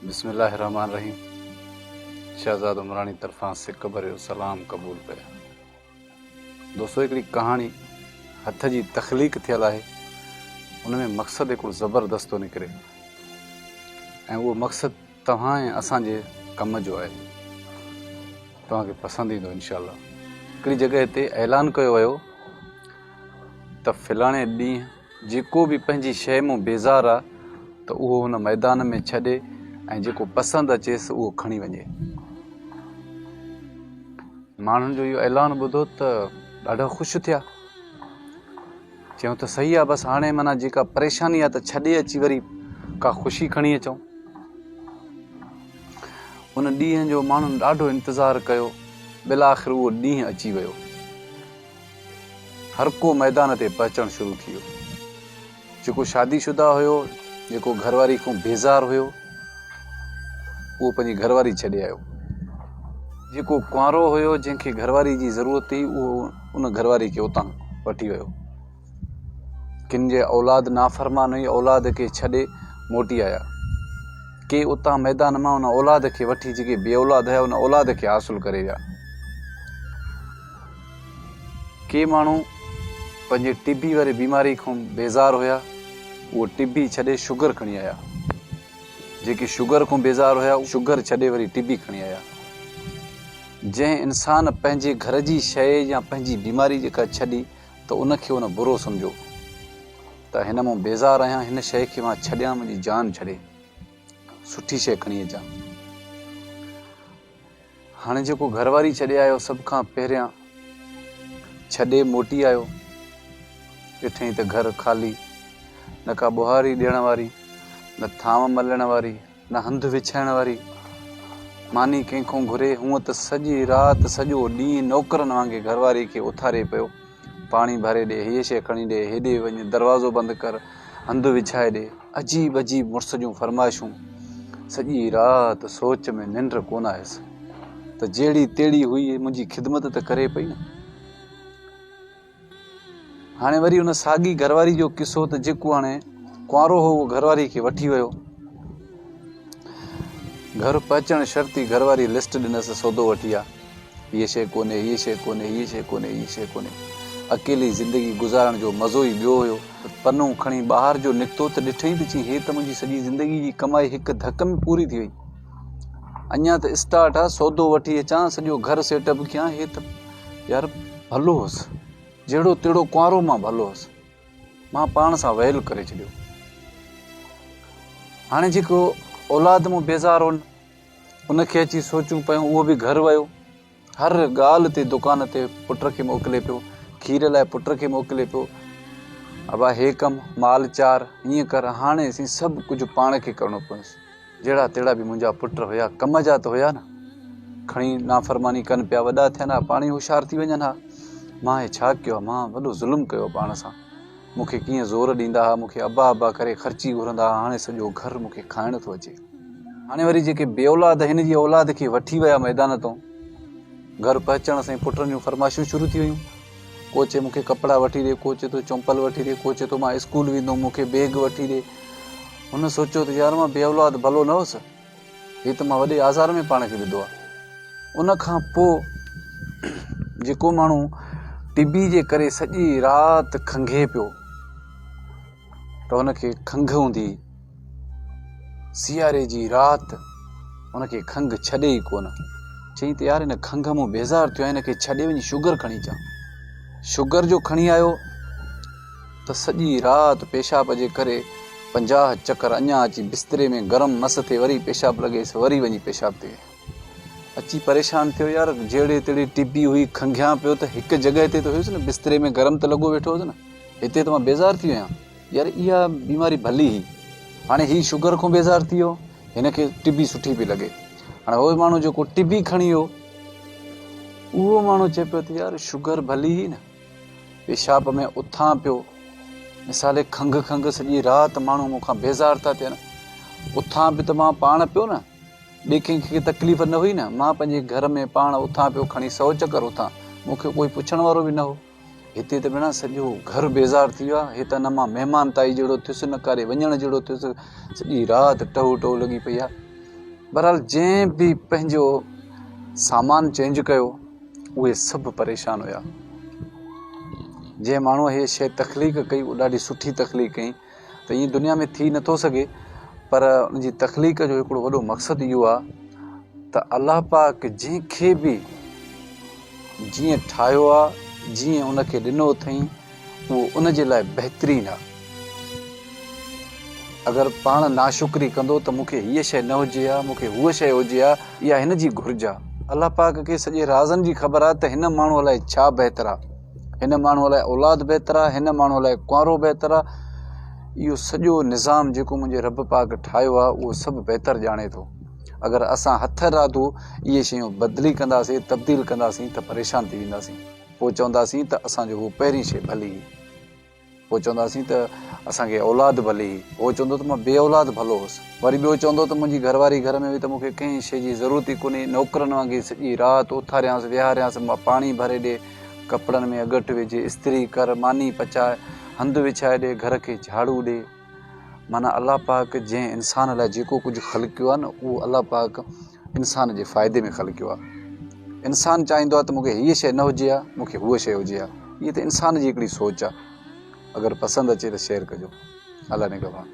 بسم الله الرحمٰن الرحيم شهزاد عمراڻي طرفان سڪ ڀريو سلام قبول پيا. دوستو هڪڙي ڪهاڻي هٿ جي تخليق ٿيل آهي ان ۾ مقصد هڪڙو زبردست ٿو نڪري ۽ اهو مقصد توهان ۽ اسان جي ڪم جو آهي توهان کي پسند ايندو انشاء الله. هڪڙي جڳهه تي اعلان ڪيو ويو ته فلاڻي ڏينهن جيڪو به پنهنجي شيء مون بيزار آ ته اهو هن ميدان ۾ ڇڏي ۽ جيڪو پسند اچيس اهو کڻي وڃي. ماڻهن جو اهو اعلان ٻڌو ته ڏاڍا خوش ٿيا. چيائون ته صحيح آ بس هاڻي معنيٰ جيڪا پريشاني آ ته ڇڏي اچي وري ڪا خوشي کڻي اچون. ان ڏينهن جو ماڻهن ڏاڍو انتظار ڪيو. بالاخر اهو ڏينهن اچي ويو. هر ڪو ميدان تي پهچڻ شروع ٿي ويو. جيڪو شادي شده هيو، جيڪو گهر واري کان بيزار هيو، اهو پنهنجي گهر واري ڇڏي آيو. جيڪو ڪنوارو هيو، جنهن کي گهر واري جي ضرورت هئي، اهو ان گهر واري کي اتان وٺي ويو. ڪن جي اولاد نافرمان هئي، اولاد کي ڇڏي موٽي آيا. ڪي اتان ميدان مان ان اولاد کي وٺي جيڪي بي اولاد هيا، ان اولاد کي حاصل ڪري ويا. ڪي ماڻهو پنهنجي ٽي بي واري بيماري کان بيزار هيا، اهو ٽي بي ڇڏي شگر کڻي آيا. جيڪي شگر کان بيزار هيا، اهي شگر ڇڏي وري ٽي بي کڻي آيا. جنهن انسان پنهنجي گهر جي شيء يا پنهنجي بيماري جيڪا ڇڏي ته ان کي ان برو سمجهيو ته هن مون بيزار آهيان، هن شيء کي مان ڇڏيان منهنجي جان ڇڏي سٺي شيء کڻي اچان. هاڻي جيڪو گهر واري ڇڏي آيو سڀ کان پهريان ڇڏي موٽي آيو. ڏٺئين ته گهر خالي، نه ڪا ٻهاري ڏيڻ واري، نه ٿانو ملڻ واري، نه هنڌ وڇائڻ واري. ماني ڪنهن کان گهري، هونء ته سڄي رات سڄو ڏينهن نوڪرن وانگي گهر واري کي اٿاري پيو. پاڻي ڀري ڏي، هيء شيء کڻي ڏي، هيڏي وڃ، دروازو بند ڪر، هنڌ وڇائي ڏي. عجيب عجيب مڙس جون فرمائشون. سڄي رات سوچ ۾ ننڊ ڪونه آيس ته جهڙي تهڙي هئي منهنجي خدمت ته ڪري پئي نه. هاڻي وري ان ساڳي گهرواري جو قصو ته جيڪو هاڻي ڪنوارو هو اهو گهرواري کي وٺي ويو. گهر پهچڻ شرط ئي گهرواري لسٽ ڏنس سودو وٺي آ. هيء شيء ڪونهي، هيء شيء ڪونهي، هيء شيء ڪونهي، هيء شيء ڪونهي. اڪيلي زندگي گذارڻ جو مزو ئي ٻيو هيو. پنو کڻي ٻاهر جو نڪتو ته ڏٺئين ته چي هي ته منهنجي سڄي زندگي جي ڪمائي هڪ ڌڪ ۾ پوري ٿي وئي. اڃا ته اسٽارٽ آ، سودو وٺي اچان، سڄو گهر سيٽ اپ ڪيان، هي ته يار ڀلو هوس. جهڙو تهڙو ڪنوارو مان ڀلو هوس. مان پاڻ سان ويل ڪري ڇڏيو. هاڻي جيڪو اولاد مون بيزار هو ان کي اچي سوچون پيون اهو به گهر ويو. هر ڳالهه تي دڪان تي پٽ کي موڪلي پيو، کير لاء پٽ کي موڪلي پيو. ابا هي ڪم، مال چار، هيئن ڪر، هاڻي سين سڀ ڪجهه پاڻ کي ڪرڻو پويس. جهڙا تهڙا به منهنجا پٽ هيا، ڪم جا ته هيا نه. کڻي نافرماني ڪن پيا، وڏا ٿين ها، پاڻ ئي هوشيار ٿي وڃن ها. مان هي ڇا ڪيو آهي، مان وڏو ظلم ڪيو آهي پاڻ سان. مون کي ڪيئن زور ڏيندا ها، مون کي ابا ابا ڪري خرچي گهرندا ها، هاڻي سڄو گهر مون کي کائڻ ٿو اچي. هاڻي وري جيڪي بي اولاد هن جي اولاد کي وٺي ويا ميدان تون، گهر پهچڻ سان ئي پٽن جون فرمائشون شروع ٿي ويون. ڪو چئي مون کي ڪپڙا وٺي ڏي، ڪو چئي ٿو چمپل وٺي ڏي، ڪو چئي ٿو مان اسڪول ويندم مون کي بيگ وٺي ڏي. هن سوچيو ته يار مان بي اولاد ڀلو نه هوس، هي ته مان وڏي آزار ۾ پاڻ کي وڌو آهي. ان کان پوء جيڪو ماڻهو ٽي بي جي ڪري سڄي رات کنگهي پيو ته هن کي کنگهه هوندي هئي. سياري جي رات هن کي کنگهه ڇڏي ئي ڪونه. چيائين ته يار هن کنگهه مون بيزار ٿيو آهيان هن کي ڇڏي وڃي شگر کڻي اچان. شگر جو کڻي آيو ته سڄي رات پيشاب جي ڪري 50 چڪر اڃا اچي بستري ۾ گرم مس ٿئي وري پيشاب لڳيس وري وڃي پيشاب ٿئي. اچي پريشان ٿيو يار جهڙي تهڙي ٽبي هئي کنگهيان پيو ته هڪ جڳهه تي ته هيس نه بستري ۾ گرم ته لڳو ويٺو هوس نه هتي ته مان بيزار ٿي ويو آهيان يار اها بيماري ڀلي هئي هاڻي هي شگر کان بيزار ٿي ويو هن کي ٽبي سٺي پئي لڳي هاڻي هو ماڻهو جيڪو ٽبي کڻي ويو اهو ماڻهو چئي پيو ته يار شگر ڀلي هئي نه پيشاب ۾ اٿان پيو مثالي کنگهه کنگهه سڄي رات ماڻهو مون کان بيزار ٿا ٿين اٿان به ته مان پاڻ پيو نه ٻئي ڪنهن کي تڪليف نه هئي نه، مان پنهنجي گهر ۾ پاڻ اٿان پيو کڻي سئو چڪر اٿان، مون کي ڪوئي پڇڻ وارو به نه هو. هتي ته ڀيڻا سڄو گهر بيزار ٿي ويو آهي، هت نه مان مهمان تائي جهڙو ٿيس نه ڪاڏي وڃڻ جهڙو ٿيس، سڄي رات ٽهو ٽهو لڳي پئي آهي. بهرحال جنهن به پنهنجو سامان چينج ڪيو اهي سڀ پريشان هيا. جنهن ماڻهوء هيء شيء تخليق ڪئي اهو ڏاڍي سٺي تخليق ڪئي ته ائين دنيا ۾ ٿي نٿو سگهي پر ان جي تخليق جو هڪڙو وڏو مقصد اهو آهي ته الله پاڪ جنهن کي به جيئن ٺاهيو آهي جيئن ان کي ڏنو اٿئين اهو ان جي لاء بهترين آهي. اگر پاڻ ناشڪري ڪندو ته مون کي هيء شيء نه هجي ها، مون کي هوء شيء هجي ها، اها هن جي گهرج آهي. الله پاڪ کي سڄي رازن جي خبر آهي ته هن ماڻهوء لاء ڇا بهتر آهي. هن ماڻهوء لاء اولاد بهتر آهي، هن ماڻهوء لاء ڪنوارو بهتر آهي. اهو سڄو نظام جيڪو منهنجي رب پاڪ ٺاهيو آهي، اهو سڀ بهتر ڄاڻي ٿو. اگر اسان هٿ ارادو اهي شيون بدلي ڪنداسين، تبديل ڪنداسين ته پريشان ٿي وينداسين. پوء چونداسين ته اسان جو هو پهرين شيء ڀلي هئي. پوء چونداسين ته اسان کي اولاد ڀلي هئي. هو چوندو ته مان بي اولاد ڀلو هوس. وري ٻيو چوندو ته منهنجي گهر واري گهر ۾ هئي ته مون کي ڪنهن شيء جي ضرورت ئي ڪونهي. نوڪرن وانگي سڄي رات اٿاريانس ويهاريانس، پاڻي ڀري ڏي، ڪپڙن ۾ اڳٺ وجهه، استري ڪر، ماني پچاء، هنڌ وڇائي ڏي، گهر کي جهاڙو ڏي. معنيٰ الله پاڪ جنهن انسان لاء جيڪو ڪجهه خلقيو آهي نه اهو الله پاڪ انسان جي فائدي ۾ خلقيو آهي. انسان چاهيندو آهي ته مون کي هيء شيء نه هجي ها، مون کي هوء شيء هجي ها. هيء ته انسان جي هڪڙي سوچ آهي. اگر پسند اچي ته شيئر ڪجو. الله نگهبان.